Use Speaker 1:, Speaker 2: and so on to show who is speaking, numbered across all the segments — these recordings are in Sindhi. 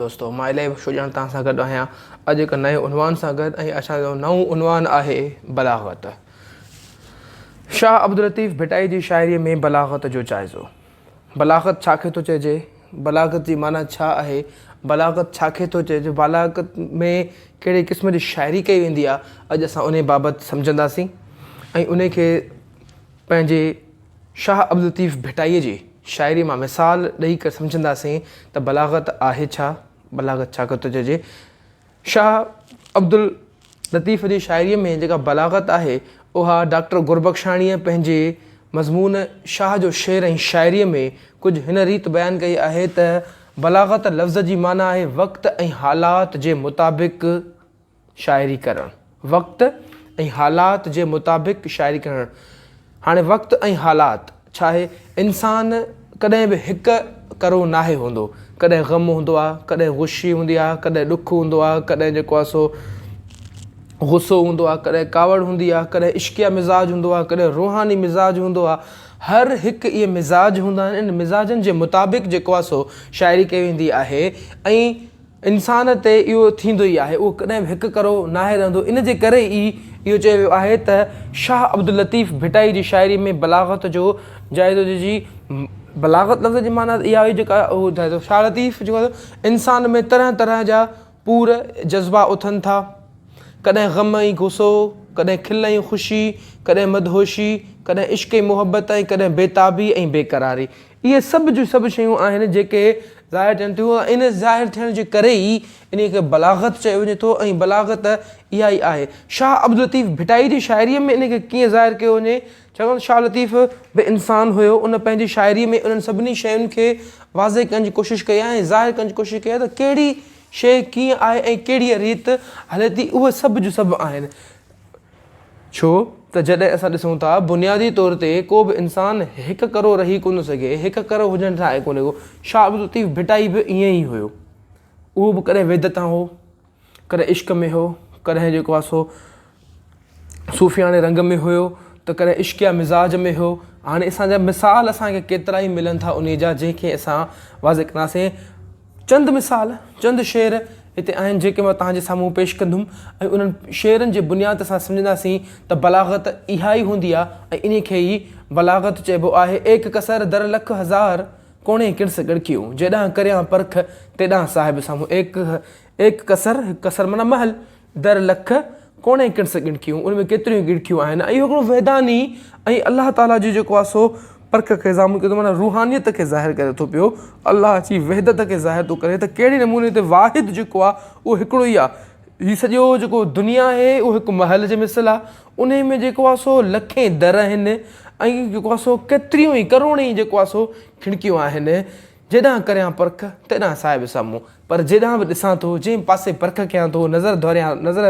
Speaker 1: دوستو مان الائي بخشو ڄڻ توهان سان گڏ آهيان اڄ هڪ نئين عنوان سان گڏ ۽ اسان جو نئون عنوان آهي بلاغت. شاهه عبداللطيف ڀٽائي جي شاعريء ۾ بلاغت جو جائزو. بلاغت ڇا کي ٿو چئجي؟ بلاغت جي معنيٰ ڇا آهي؟ بلاغت ڇا کي ٿو چئجي؟ بلاغت ۾ ڪهڙي قسم جي شاعري ڪئي ويندي آهي؟ اڄ اسان انهي بابت سمجهنداسين ۽ انهي کي پنهنجي شاهه عبداللطيف ڀٽائيء جي شاعريء مان مثال ڏئي ڪري سمجهنداسين ته بلاغت آهي ڇا؟ بلاغت ڇا کي ٿو چئجي؟ شاهه عبداللطيف جي شاعريء ۾ جيڪا بلاغت آهي، اها ڊاڪٽر گربخشاڻيء پنهنجي مضمون شاهه جو شعر ۽ شاعريء ۾ ڪجهه هن ريت بيان ڪئي آهي ته بلاغت لفظ جي معنيٰ آهي وقت ۽ حالات جي مطابق شاعري ڪرڻ. وقت ۽ حالات جي مطابق شاعري ڪرڻ. هاڻي وقت ۽ حالات ڇا آهي؟ انسان ڪڏهن به هڪ ڪرو ناهي هوندو. ڪڏهن غم هوندو آهي، ڪڏهن خوشي هوندي آهي، ڪڏهن ڏک هوندو آهي، ڪڏهن جيڪو آهي سو غصو هوندو آهي، ڪڏهن ڪاوڙ هوندي آهي، ڪڏهن عشقيه مزاج هوندو آهي، ڪڏهن روحاني مزاج هوندو آهي. هر هڪ اهي مزاج هوندا آهن، ان مزاجن جي مطابق جيڪو آهي سو شاعري ڪئي ويندي آهي ۽ انسان تي اهو ٿيندو ئي آهي، اهو ڪڏهن به هڪ ڪرو ناهي رهندو، ان جي ڪري ئي اهو چيو ويو آهي ته شاهه عبداللطيف ڀٽائي جي شاعري ۾ بلاغت جو جائزو ڏجي، بلاغت لفظ جي معنيٰ اها هئي جيڪا هو ٻڌائي ٿو، شاهه لطيف جيڪو انسان ۾ طرح طرح جا پور جذبا اٿن ٿا، ڪڏهن غم ۽ غصو، ڪڏهن کل ۽ خوشي، ڪڏهن مدهوشي، ڪڏهن عشق ۽ محبت ۽ ڪڏهن بيتابي ۽ بيقراري. اهي سڀ جون سڀ شيون آهن جيڪي ظاهر ٿين ٿيون ۽ ان ظاهر ٿيڻ جي ڪري ئي انهيء کي بلاغت چيو وڃي ٿو ۽ بلاغت اها ئي آهي. شاهه عبداللطيف ڀٽائي جي شاعريء ۾ ان کي ڪيئن ظاهر ڪيو وڃي؟ ڇاڪاڻ ته شاهه لطيف به انسان هيو، ان پنهنجي شاعريء ۾ انهن سڀني شين کي واضح ڪرڻ جي ڪوشش ڪئي آهي ۽ ظاهر ڪرڻ جي ڪوشش ڪئي آهي ته ڪهڙي شيء ڪيئن آهي ۽ ڪهڙيء ريت هلي ٿي، اهي سڀ جون سڀ آهن. ڇو ته جڏهن اسان ڏسون ٿا بنيادي طور تي ڪو به انسان هڪ ڪرو رهي ڪونه ٿو سگهي، هڪ ڪرو هجڻ ٺاهي ڪونهي ڪو. شاهه عبداللطيف ڀٽائي به ائين ئي هيو. اهو به ڪڏهن وحدت تان هو، ڪڏهن عشق ۾ هو، ڪڏهن جيڪو آهي سو صوفياڻي رنگ ۾ هيو ته ڪڏهن عشقيه مزاج ۾ هو. هاڻي اسان جا مثال اسان کي ڪيترا ئي ملن ٿا انهي جا جنهن کي اسان واضح ڪنداسين. چند مثال، چند شعر هتي آهن جيڪي مان توهان جي سامهون پيش ڪندم ۽ انهن شعرن جي بنياد تي اسان سمجهنداسين ته بلاغت اها ئي هوندي آهي ۽ انهي کي ئي بلاغت چئبو آهي. ايڪ ڪسر در لک هزار ڪوڻي ڪڻس ڳڙکيون، جيڏانهن ڪريان پرک تيڏانهن صاحب سامهون. ايڪ ايڪ ڪسر، هڪ ڪسر معنيٰ محل، در لک، ڪوڻي ڪڻس ڳڻکيون، ان ۾ ڪيتريون ئي ڳڻکيون آهن ۽ اهو هڪڙو وحداني ۽ الله تعاليٰ جي جيڪو آهي سو پرک کي ظاهر ڪري ٿو معنيٰ روحانيت کي ظاهر ڪري ٿو پيو، الله جي وحدت کي ظاهر ٿو ڪري ته ڪهڙي نموني تي واحد جيڪو آهي اهو هڪڙو ئي آهي. هي سڄو جيڪو دنيا آهي اهو هڪ محل جي مثل آهي، انهي ۾ جيڪو آهي سو لکين در آهن ۽ جيڪو آهي سو ڪيتريون ئي ڪروڙين ئي جيڪو آهي سو کڙڪيون آهن. جيڏانهن ڪريان پرک، تيڏانهن صاحب سامهون. پر جيڏانهن به ڏسان ٿو، جنهن پاسي پرک ڪيان ٿو، نظر ڌوريان، نظر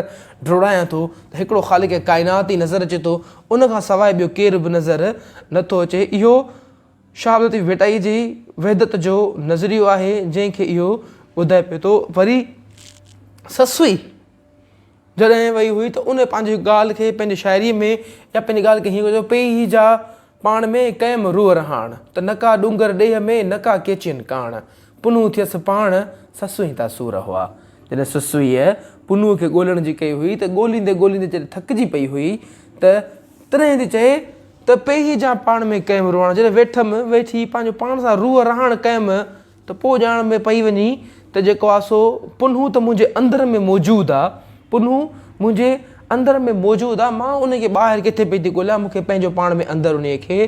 Speaker 1: ڊوڙايان ٿو ته هڪڙو خالق ڪائنات ئي نظر اچي ٿو، ان کان سواء ٻيو ڪير به نظر نه ٿو اچي. اهو شاهه عبداللطيف ڀٽائيء جي وحدت جو نظريو آهي، جنهن کي اهو ٻڌائي پيو ٿو. وري سسئي جڏهن وئي هئي ته ان پنهنجي ڳالهه کي پنهنجي شاعريء ۾ يا پنهنجي ڳالهه کي هيئن ڪيو پئي هي جا پاڻ ۾ ڪيم روح رهاڻ، ته نه ڪا ڏونگر ڏيهه ۾ نه ڪا ڪيچين ڪاڻ، پنهون ٿيس پاڻ، سسئي تا سور هئا. جڏهن سسئيء پنهون کي ڳولڻ جي ڪئي هئي ته ڳوليندي ڳوليندي جڏهن ٿڪجي پئي هئي ته تڏهن ٿي چئي ته پئي هي جا پاڻ ۾ ڪيم روح رهاڻ، جڏهن ويٺم ويٺي پنهنجو پاڻ سان روح رهاڻ ڪيم ته پوء ڄاڻ ۾ پئي وڃي ته جيڪو آ سو پنهون ته منهنجي اندر ۾ موجود آ، پنهون منهنجي اندر ۾ موجود آ، مان ان کي ٻاهر ڪٿي پئي ٿي ڳوليان، مون کي پنهنجو پاڻ ۾ اندر انهيء کي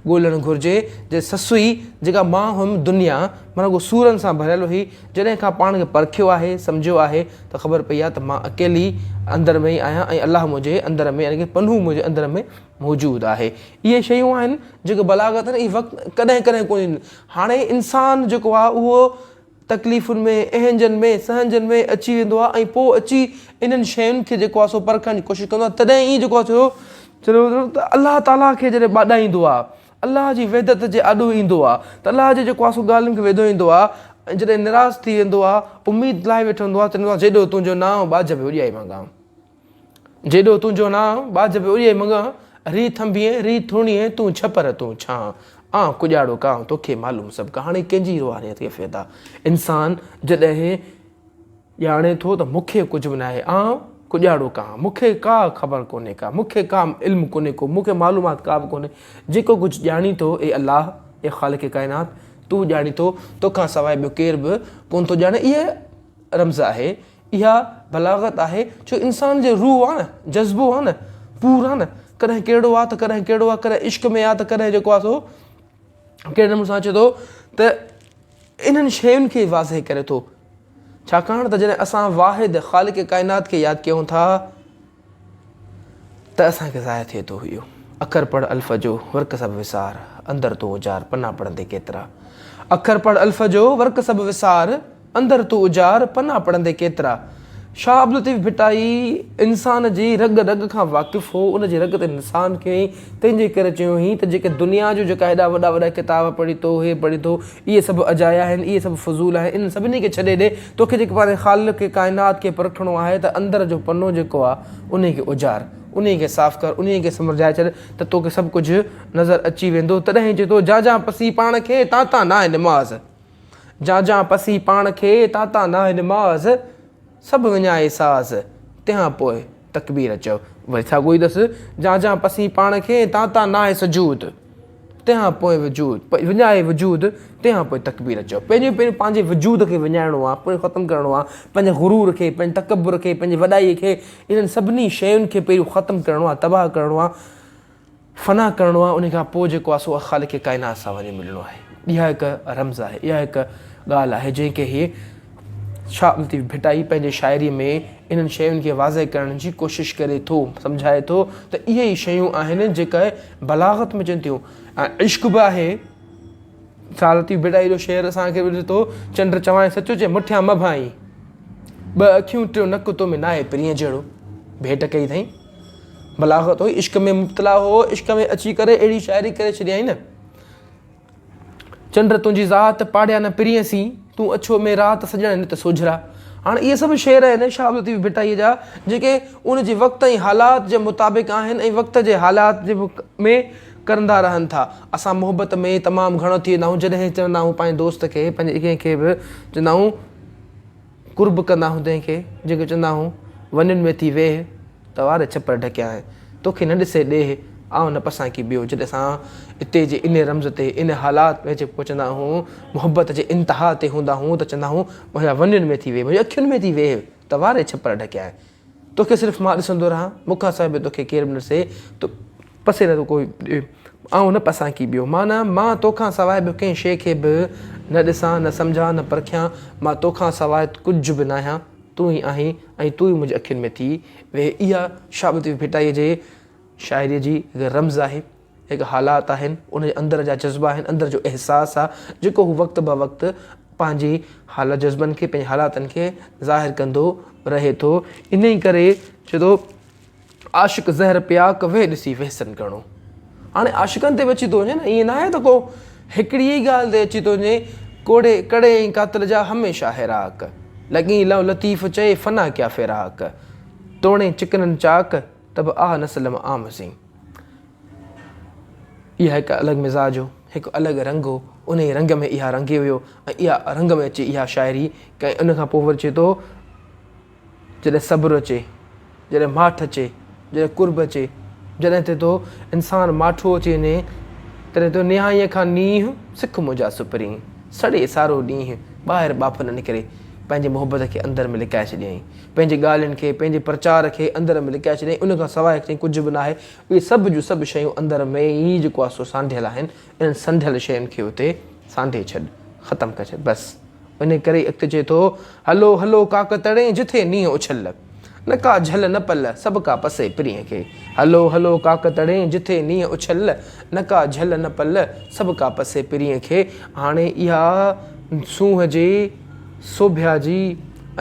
Speaker 1: ڳولڻ گهرجي. جي سسئي جيڪا مان هيم دنيا معنيٰ رڳو سورن سان ڀريل هئي، جڏهن کان پاڻ کي پرکيو آهي، سمجهيو آهي ته خبر پئي آ ته مان اڪيلي اندر ۾ ئي آهيان ۽ الله منهنجي اندر ۾ يعني ڪه پنهون منهنجي اندر ۾ موجود آهي. اهي شيون آهن جيڪي بلاغت آهن، اهي وقت ڪڏهن ڪڏهن ڪونه اينديون. هاڻي انسان جيڪو آهي اهو تڪليفن ۾، اهنجن ۾، سهنجن ۾ اچي ويندو آهي ۽ پوء اچي انهن شين کي جيڪو آهي سو پرکڻ جي ڪوشش ڪندو آهي تڏهن ئي جيڪو آهي سو ته الله تعاليٰ کي جڏهن ٻاڏائيندو آهي، الله جي وحدت جي آڏو ايندو آهي ته الله جي جيڪو آهي سو ڳالهين کي ويڌو ايندو آهي ۽ جڏهن نراس ٿي ويندو آهي، اميد لاهي ويٺو هوندو آهي ته چوندو آهي جيڏو تنهنجو نانء ٻاجهه به اڏيائي مانگان. جيڏو تنهنجو نانء، ٻاجهه به اڏيئي مڱان، ري ٿنڀيء، ري ٿوڻيء، تون ڇپر، تون ڇانء، آن ڪڄاڙو ڪانء، توکي معلوم سڀ ڪهاڻي ڪنهن جي روحانيت ڪيفيت آ. انسان جڏهن ڄاڻي ٿو ته مون کي ڪجهه به ناهي، آئون ڪڄاڙو ڪانه، مون کي ڪا خبر ڪونهي ڪا، مون کي ڪا علم ڪونهي ڪو، مون کي معلومات ڪا به ڪونهي، جيڪو ڪجهه ڄاڻين ٿو اي الله، اي خالق ڪائنات، تون ڄاڻين ٿو، توکان سواء ٻيو ڪير به ڪونه ٿو ڄاڻي. اها رمز آهي، اها بلاغت آهي، ڇو انسان جو روح آهي نه، جذبو آهي نه، پور آهي نه، ڪڏهن ڪهڙو آهي ته ڪڏهن ڪهڙو آهي، ڪڏهن عشق ۾ آهي ته ڪڏهن جيڪو آهي سو ڪهڙي نموني سان اچي ٿو ته انهن شين کي واضح ڪري ٿو. ڇاڪاڻ ته جڏهن اسان واحد خالق ڪائنات کي ياد ڪيون ٿا ته اسان کي ظاهر ٿئي ٿو اهو اکر پڙهه الف جو ورق سڀ وسار اندر تون اجار پنا پڙهندي ڪيترا اکر پڙهه الف جو ورق سڀ وسار اندر تون اجار، پنا پڙهندي ڪيترا. شاهه عبداللطيف ڀٽائي انسان جي رڳ رڳ کان واقف هو، ان جي رڳ تي نشان ڪيائين، تنهن جي ڪري چيو هئين ته جيڪي دنيا جون جيڪا هيڏا وڏا وڏا ڪتاب پڙهي ٿو، هي پڙهي ٿو، اهي سڀ اجايا آهن، اهي سڀ فضول آهن، انهن سڀني کي ڇڏي ڏي، توکي جيڪي پنهنجي خالق ڪائنات کي پرکڻو آهي ته اندر جو پنو جيڪو آهي، انهي کي اجار، انهي کي صاف ڪر، انهي کي سمجهائي ڇڏ ته توکي سڀ ڪجهه نظر اچي ويندو. تڏهن چئي ٿو، جان جان پسي پاڻ کي، تان تان ناهه نماز. جان جان پسي پاڻ کي، تان تان ناهه نماز، سڀ وڃائي ساز، تنهان پوء تڪبير چئو. وري ساڳيو ئي اٿس، جان جان پسي پاڻ کي، تان تان ناهه سجود، تنهان پوء وجود، وڃائي وجود، تنهان پوء تڪبير چئو. پنهنجو پهريون پنهنجي وجود کي وڃائڻو آهي، پوء ختم ڪرڻو آهي، پنهنجي غرور کي، پنهنجي تڪبر کي، پنهنجي وڏائي کي، انهن سڀني شين کي پهريون ختم ڪرڻو آهي، تباهه ڪرڻو آهي. فنا ڪرڻو آهي ان کان پوء جيڪو آهي سو خالق ڪائنات سان وڃي ملڻو آهي. اها هڪ رمز آهي، اها هڪ ڳالهه آهي جنهن کي هي شاهه لطيف ڀٽائي پنهنجي شاعريء ۾ انهن شين کي واضح ڪرڻ جي ڪوشش ڪري ٿو، سمجهائي ٿو ته اهي ئي شيون آهن جيڪي بلاغت ۾ اچن ٿيون ۽ عشق به آهي. شاهه لطيف ڀٽائي جو شعر اسان کي ملي ٿو، چنڊ چوانء سچ چئي مٺيان مه ڀانئين، ٻه اکيون ٽيون نڪ تو ۾ ناهي پرينء جهڙو. ڀيٽ ڪئي اٿائين. بلاغت هئي، عشق ۾ مبتلا هو، عشق ۾ اچي ڪري اهڙي شاعري ڪري ڇڏيائين نه. چنڊ تنهنجي ذات، پاڙيا نه پرينء سين، تون اڇو ۾ رات، سڄڻ نت سوجهرا. هاڻ اهي سڀ شعر آهن شاهه عبداللطيف ڀٽائيء جا، جيڪي ان جي وقت ۽ حالات جي مطابق آهن ۽ وقت جي حالات جي ۾ ڪرندا رهن ٿا. اسان محبت ۾ تمام گهڻو ٿي ويندا آهيون، جڏهن چوندا آهيون پنهنجي دوست کي، پنهنجي ڪنهن کي به چوندا آهيون، قرب ڪندا آهيون تنهن کي، جيڪي چوندا آهيون، ونين ۾ ٿي ويهه ته واري ڇپر ڍڪيا آهن، توکي نه ڏسي ڏيهه، آئون نه پسان ڪي ٻيو. جڏهن اسان اتي جي انهي رمز تي، انهي حالات ۾ اچي پهچندا آهيون، محبت جي انتها تي هوندا آهيون ته چوندا آهيون، منهنجا ونين ۾ ٿي ويهه، منهنجي اکين ۾ ٿي ويهه ته واري ڇپر ڍڪيا آهن. توکي صرف مان ڏسندو رهان، مون کان سواء ٻيو توکي ڪير به نه ڏسي، تو پسي نه ٿو ڪوئي ٻيو، آئون نه پسان ڪي ٻيو. معنيٰ مان توکان سواء ٻيو ڪنهن شيء کي به نه ڏسان، نه سمجهان، نه پرکيان، مان توکان سواء ڪجهه به ناهيان، تون ئي آهين ۽ تون ئي منهنجي اکين ۾ ٿي ويهه. اها شاهه لطيف ڀٽائيء جي شاعريء جي هڪ رمز آهي. هڪ حالات آهن، ان جي اندر جا جذبا آهن، اندر جو احساس آ، جيڪو هو وقت به وقت پنهنجي حالت جذبن کي، پنهنجي حالاتن کي ظاهر ڪندو رهي ٿو. انهي ڪري چئي ٿو، عاشق زهر پياڪ، ويهه ڏسي ويسن گهڻو. هاڻي عاشقن تي به اچي ٿو وڃي نه، ائين ناهي ته ڪو هڪڙي ئي ڳالهه تي اچي ٿو وڃي، ڪوڙي ڪڙي ۽ قاتل جا هميشه هيراڪ، لڳين لئون لطيف چئي، فنا ڪيا فراق، توڻي چڪنن چاڪ، ته به آه نسلم عام سين. اها هڪ الڳ مزاج هو، هڪ الڳ رنگ هو، انهيء رنگ ۾ اها رنگي ويو ۽ اها رنگ ۾ اچي اها شاعري ڪئي. ان کان پوء وري چئي ٿو، جڏهن صبر اچي، جڏهن ماٺ اچي، جڏهن قرب اچي، جڏهن ٿئي ٿو انسان ماٺو اچي وڃي، تڏهن ٿو نهائينء کان نينهن، سک منهنجا سپرين، سڙي سارو ڏينهن، ٻاهر ٻاڦ نه نڪري، پنهنجي محبت کي اندر ۾ لڪائي ڇڏيائين. پنهنجي ڳالهين کي، پنهنجي پرچار کي اندر ۾ لڪائي ڇڏيائين، ان کان سواء چيائين ڪجهه به ناهي، اهي سڀ جون سڀ شيون اندر ۾ ئي جيڪو آهي سو سانڍيل آهن، انهن سنڍيل شين کي اتي سانڍي ڇڏ، ختم ڪري ڇڏ، بس. انهي ڪري ئي اڳتي چئي ٿو، هلو هلو ڪاڪ تڙين، جٿي نينهن اڇل، نه ڪا جهل نه پل، سڀ ڪا پسي پرينء کي. هلو هلو ڪاڪ تڙين، جٿي نينهن اڇل، نه ڪا جهل نه پل، سڀ ڪا پسي پرينء کي. هاڻي اها سونهن جي، سوڀيا جي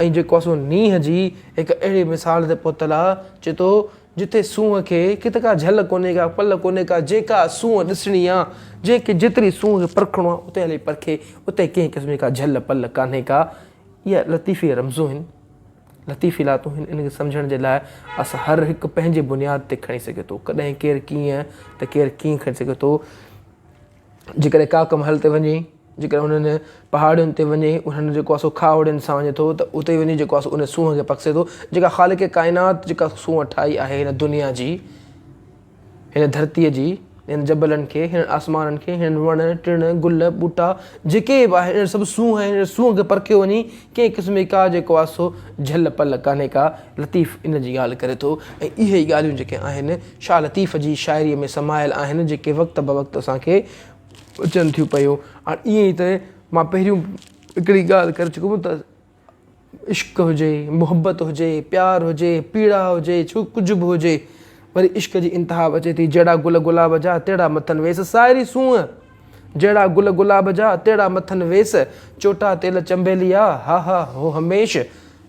Speaker 1: ۽ جيڪو آهي سو نينهن جي هڪ اهڙي مثال تي پهتل آ، چئي ٿو، جتي سونهن کي ڪٿ ڪا جهل ڪونهي ڪا پل ڪونهي ڪا، جيڪا سونهن ڏسڻي آ، جنهن کي جيتري سونهن کي پرکڻو آ، اتي هلي پرکي، اتي ڪنهن قسم جي ڪا جهل پل ڪانهي ڪا. اها لطيفي رمزون هن، لطيفي لاتون هن، ان کي سمجهڻ جي لاء اسان هر هڪ پنهنجي بنياد تي کڻي سگهي ٿو. ڪڏهن ڪير ڪيئن ته ڪير ڪيئن کڻي سگهي ٿو. جيڪڏهن ڪاڪ محل تي وڃي. جيڪڏهن انهن پهاڙين تي وڃي انهن جيڪو آهي سو کاهوڙين سان وڃي ٿو ته اتي وڃي جيڪو آهي سو ان سونهن کي پکسي ٿو جيڪا خالق ڪائنات جيڪا سونهن ٺاهي آهي هن دنيا جي هن ڌرتيء جي هن جبلن کي هنن آسمانن کي هنن وڻ ٽڻ گل ٻوٽا جيڪي به آهن انهن سڀ سونهن ۽ سونهن کي پرکيو وڃي ڪنهن قسم جي ڪا جيڪو آهي سو جهل پل ڪانهي ڪا لطيف ان جي ڳالهه ڪري ٿو ۽ اهي ئي ڳالهيون جيڪي آهن شاهه لطيف جي شاعريء ۾ سمايل آهن جيڪي وقت بوقت اسان کي اچن ٿيون پيون. هاڻ ائين ئي ته مان پهريون هڪڙي ڳالهه ڪري چڪو هئم ته عشق هجي، محبت هجي، پيار هجي، پيڙا هجي، ڇو ڪجهه به هجي وري عشق جي انتها به اچي ٿي جهڙا گل گلاب جا تهڙا مٿن ويس سائري سونهن جهڙا گل گلاب جا تهڙا مٿن ويس چوٽا تيل چنبيليا ها ها هو هميش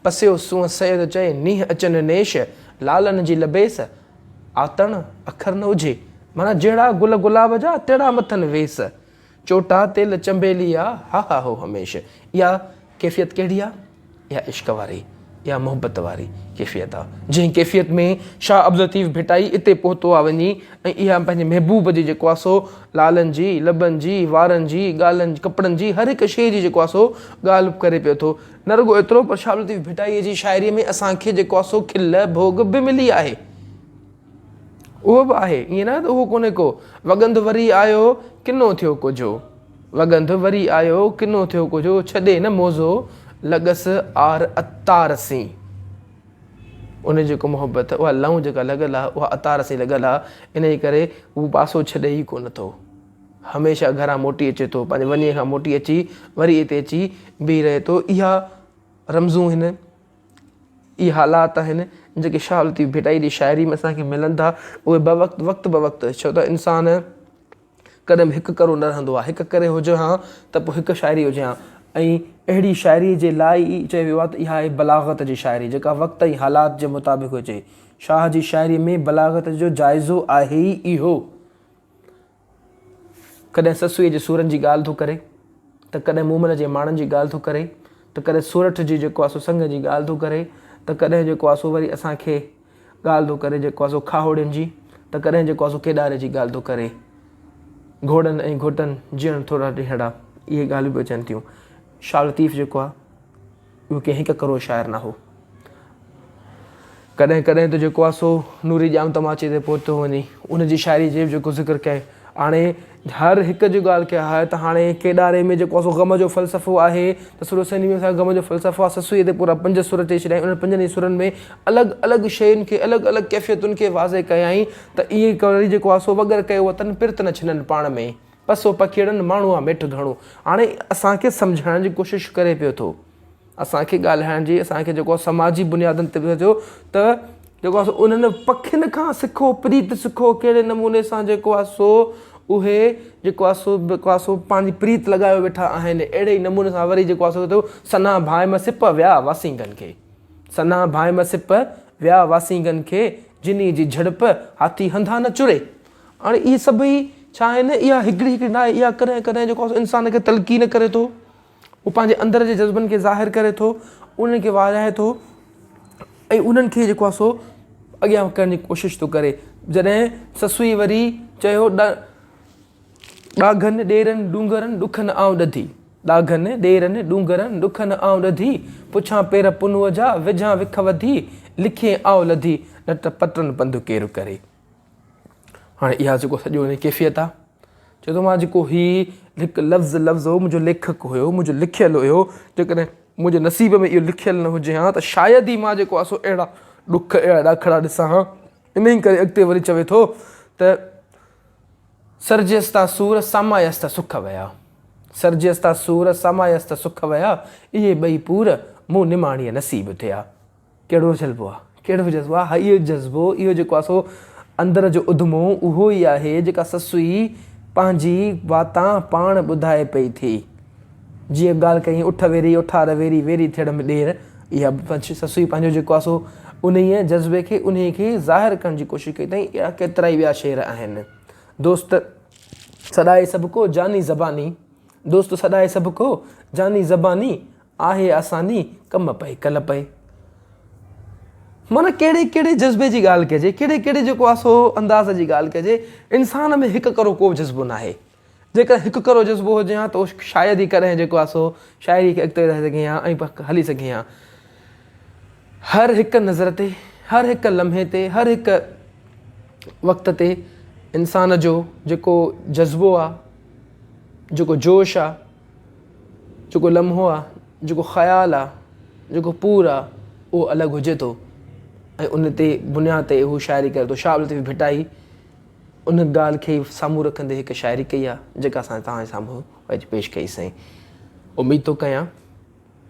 Speaker 1: پسيو سونهن سيد چئي نينهن اچن نيش لالن جي لبيس آتڻ اکر نه اجهي، معنيٰ جهڙا گل گلاب جا، تهڙا مٿن ويس. چوٽا تيل چنبيلي آ، ها ها هو هميش. اها ڪيفيت ڪهڙي آ؟ اها عشق واري، اها محبت واري ڪيفيت آ. جنهن ڪيفيت ۾ شاهه عبداللطيف ڀٽائي اتي پهتو آ وڃي ۽ اها پنهنجي محبوب جي جيڪو آ سو لالن جي، لبن جي، وارن جي، ڳالهن، ڪپڙن جي هر هڪ شيء جي جيڪو آ سو ڳالهه ڪري پيو ٿو. نه رڳو ايترو پر شاهه لطيف ڀٽائيء جي شاعريء ۾ اسان کي جيڪو آهي سو کل ڀوڳ به ملي آهي. اهو به آهي، ائين ناهي ته اهو ڪونهي ڪو. وڳنڌ وري آيو، ڪنو ٿيو ڪجهو. وڳنڌ وري آيو، ڪنو ٿيو ڪجهو، ڇڏي نه موضوع، لڳس آر عطار سين. ان جي جيڪو محبت، اها لئون جيڪا لڳل آهي، اها عطار سين لڳل آهي، انهيء ڪري هو پاسو ڇڏي ئي ڪونه ٿو. هميشه گهران موٽي اچي ٿو، پنهنجي ونيء کان موٽي اچي وري اتي اچي بيهي رهي ٿو. اها رمزون هن، اهي حالات آهن، جيڪي شاهه لطيف ڀٽائي جي شاعري ۾ اسان کي ملن ٿا. اهي بوقت وقت بوقت ڇو ته انسان ڪڏهن به هڪ ڪرو نه رهندو آهي. هڪ ڪري هجي ها ته پوء هڪ شاعري هجي ها ۽ اهڙي شاعري جي لاء ئي چيو ويو آهي ته اها آهي بلاغت جي شاعري جيڪا وقت ۽ حالات جي مطابق هجي. شاهه جي شاعري ۾ بلاغت جو جائزو آهي ئي اهو. ڪڏهن سسئيء جي سورن جي ڳالهه ٿو ڪري ته ڪڏهن مومل جي ماڻن جي ڳالهه ٿو ڪري ته ڪڏهن سورٺ جي جيڪو آهي سو سڱ جي ڳالهه ٿو ڪري ته ڪڏهن جيڪو آهي سو وري اسان کي ڳالهه ٿو ڪري جيڪو آهي سو کاهوڙين جي ته ڪڏهن جيڪو آهي سو ڪيڏاري جي ڳالهه ٿو ڪري. گهوڙن ۽ گهوٽن جيئڻ ٿورا ڏينهڙا اهي ڳالهيون به اچن ٿيون. شاهه لطيف جيڪو آهي. اهو ڪنهن هڪ ڪرو شاعر نه هو. ڪڏهن ڪڏهن ته جيڪو آهي سو نوري ڄام تماچي تي پهتو وڃي ان جي شاعري جي به جيڪو ذڪر ڪئي. هاڻي هر هڪ جي ڳالهه ڪئي آهي ته هاڻي ڪيڏاري ۾ جيڪو آهي سو غم جو فلسفو آهي ته سر حسيني ۾ اسان غم جو فلسفو آهي سسئيء تي پورا پنج سر چئي ڇڏيائين انهن پنجن ئي سرن ۾ الڳ الڳ شين کي الڳ الڳ ڪيفيتن کي واضح ڪيائين ته ائين ڪري جيڪو آهي سو وڳر ڪيو وتن پرت نه ڇنن پاڻ ۾. پسو پکيئڙن ماڻهو آ ميٺ گهڻو. هاڻي اسان کي سمجهائڻ جي ڪوشش ڪري پيو ٿو. اسان کي ڳالهائڻ جي اسان کي جيڪو سماجي بنيادن تي ٿو ته جيڪو آ سو انهن پکين کان سکو پريت سکو ڪهڙي نموني سان جيڪو آ سو اهي جيڪو آ سو جيڪو آ سو پنهنجي پريت لڳايو ويٺا آهن اهڙي ئي نموني سان وري جيڪو آ سو ٿو سنا ڀائم سپ ويا واسينگن کي سنا ڀائم سپ ويا واسينگن کي جني جي جهڙپ هاٿي هنڌان نه چري. هاڻي اهي سڀئي ڇا آهن؟ اها هڪڙي هڪڙي ناهي، اها ڪڏهن ڪڏهن جيڪو آهي انسان کي تلقين ڪري ٿو، هو پنهنجي اندر جي جذبن کي ظاهر ڪري ٿو، انهن کي واجهائي ٿو ۽ انهن کي جيڪو آهي سو اڳيان ڪرڻ جي ڪوشش ٿو ڪري. جڏهن سسئي وري چيو ڏاگهن ڏيرن ڏونگرن ڏک نه آئون ڏڌي، ڏاگهن ڏيرن ڏونگرن ڏک نه آئون ڏڌي، پڇان پير پنهونء جا وجهان وک وڌي، لکين آئون لڌي، نه ته پٽن پنڌ ڪير ڪري. هاڻي اها جيڪو سڄو ان ڪيفيت آ چئي ٿو مان جيڪو هي هڪ لفظ لفظ هو منهنجو ليکڪ هيو منهنجو لکيل هيو جيڪڏهن منهنجي نصيب ۾ اهو لکيل نه هجي ها ته شايد ئي مان جيڪو آ سو اهڙا ڏک اهڙا ڏاکڙا ڏسان ها ان ئي ڪري اڳتي وري چوي ٿو ته سرجيس تا سور سامايس ته سک ويا سرجيس تا سور سامايس ته سک ويا اهي ٻئي پور مون نماڻيء نصيب ٿيا. ڪهڙو جذبو آ؟ ڪهڙو جذبو آ؟ ها اهو جذبو، اهو جيڪو آ سو اندر جو اڌمو اهو ئي آهي جيڪا سسئي پنهنجي واتان پاڻ ٻڌائي پئي ٿي. جيئن ڳالهه ڪيائين اٺ ويري اٺار ويري ويري ٿيڙ م ڏير اها به سسئي پنهنجو جيڪو آ سو انهيء جذبي کي انهيء کي ظاهر ڪرڻ جي ڪوشش ڪئي اٿائين. اهڙا ڪيترائي ٻيا شعر آهن. دوست سڏائي سڀڪو جاني زباني دوست سڏائي سڀڪو جاني زباني آهي آساني، ڪم پئي ڪل پئي. معنيٰ ڪهڙي ڪهڙي جذبي جي ڳالهه ڪجي، ڪهڙي ڪهڙي جيڪو آهي سو انداز جي ڳالهه ڪجي، انسان ۾ هڪ ڪرو ڪو به جذبو ناهي. جيڪڏهن هڪ ڪرو جذبو هجي ها ته اهو شايد ئي ڪڏهن جيڪو آهي سو شاعري کي اڳتي وڌائي سگهي ها ۽ هلي سگهي ها. هر هڪ نظر تي، هر هڪ لمحي تي، هر هڪ وقت تي انسان جو جيڪو جذبو آ، جيڪو جوش آ، جيڪو لمحو آ، جيڪو خيال آ، جيڪو پور آ، اهو الڳ هجي ٿو ۽ ان تي بنياد تي هو شاعري ڪري ٿو. شاهه عبداللطيف ڀٽائي ان ڳالهه کي سامهون رکندي هڪ شاعري ڪئي آ، جيڪا اسان توهان جي سامهون اڄ پيش ڪئي سين. اميد ٿو ڪيان.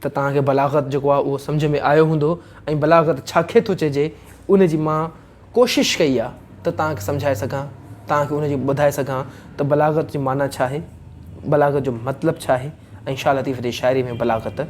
Speaker 1: ته توهان کي بلاغت جيڪو آهي اهو سمجهه ۾ آيو هوندو ۽ بلاغت ڇا کي ٿو چئجي ان جي مان ڪوشش ڪئي آهي ته توهان کي سمجهائي سگهان توهان کي ان جي ٻڌائي سگهان ته بلاغت جي معنيٰ ڇا آهي بلاغت جو مطلب ڇا آهي ۽ شاهه لطيف جي شاعري ۾ بلاغت.